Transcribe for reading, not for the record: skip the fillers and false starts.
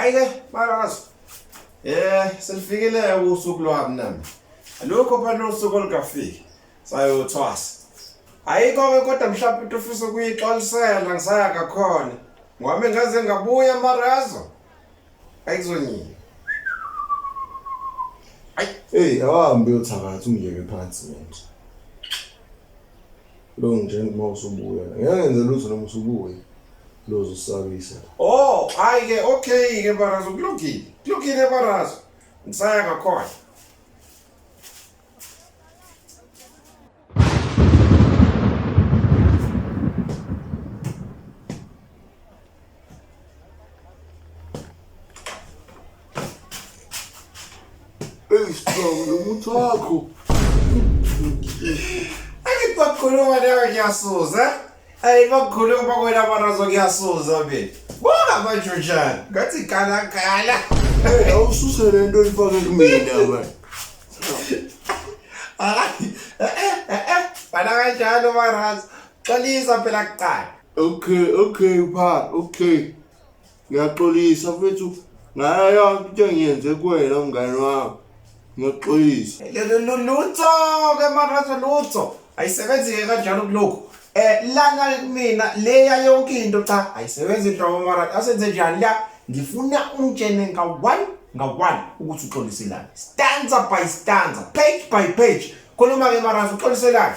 Hayi ke Marazo. Selifikile usuku lwami nami. Alukho phela usuku olungafiki. Sayothwasa. Ayikho ke kodwa mhlawumbe into ofisa ukuyixolisela ngisaya kakhona. Ngwami ngaze ngabuya Marazo. Ayikuzonyiwa. Ayi, hey, awahambe uyothakatha ungiyeke phansi manje. Lo nje uma usubuya. Ngeke ngenze lutho noma usubuya. Lo uzosabisa. Oh, hayi ke okay ke Marazo kulungile. Kulungile Marazo. Ngisaya ngakhona. Hey, strong lo muthi wakho. Angithi bakhuluma nawe ngiyasuza. Ayi bakhuluma kwena Marazo ngiyasuza mina. Buka manje unjani? Ngathi kala kala. Hey, awususe le nto oyifake kumina man. Hayi, eh. Bana kanjalo Marazo. Xolisa phela kuqala. Okay, okay pha, okay. Ngiyaxolisa mfethu ngayo yonke into engiyenze kuwena mngani wami. Ngiyaxolisa. Lutho ke Marazo lutho. Ayisebenzi ke kanjalo kulokhu. Lana kumina leya yonke into cha ayisebenzi inhlobo Marazo. Asenze njani la? Ngifuna ungitshene nga one nga one ukuthi uxoliselani. Stanza by stanza, page by page. Khuluma ke Marazo uxoliselani.